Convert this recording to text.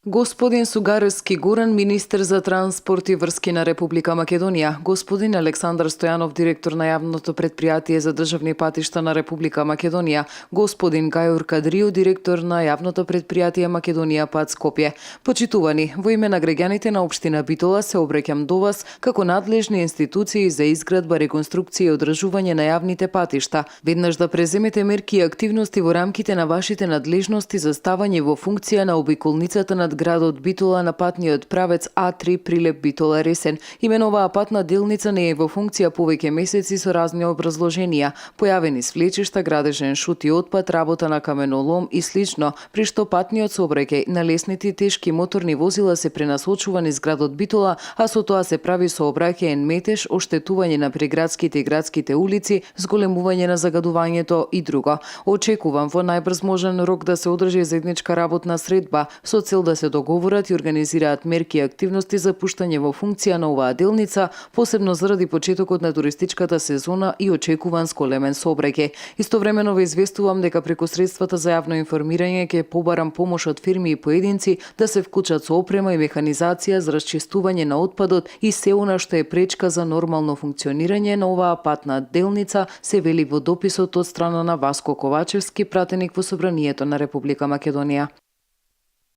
Господин Сугарески Гурен, министер за транспорт и врски на Република Македонија, господин Александар Стојанов, директор на јавното предпријатие за државни патишта на Република Македонија, господин Гајур Кадрију, директор на јавното предпријатие Македонија Пат Скопје. Почитувани, во име на граѓаните на општина Битола се обраќам до вас како надлежни институции за изградба, реконструкција и одржување на јавните патишта. Веднаш да преземете мерки и активности во рамките на вашите надлежности за ставање во функција на обиколницата над градот Битола на патниот правец А3 Прилеп Битола Ресен. Именоваа патна делница не е во функција повеќе месеци со разни образложенија, појавени свлечишта, градежен шут и отпад, работа на каменолом и слично, при што патниот сообраќај на лесните и тешки моторни возила се пренасочува низ градот Битола, а со тоа се прави сообраќаен метеж, оштетување на преградските и градските улици, зголемување на загадувањето и друго. Очекувам во најбрз можен рок да се одржи заедничка работна средба со цел да се договорат и организираат мерки и активности за пуштање во функција на оваа делница, посебно заради почетокот на туристичката сезона и очекуван сколемен сообраќај. Истовремено ве известувам дека преку средствата за јавно информирање ќе побарам помош од фирми и поединци да се вклучат со опрема и механизација за расчистување на отпадот и се она што е пречка за нормално функционирање на оваа патна делница, се вели во дописот од страна на Васко Ковачевски, пратеник во Собранието на Република Македонија.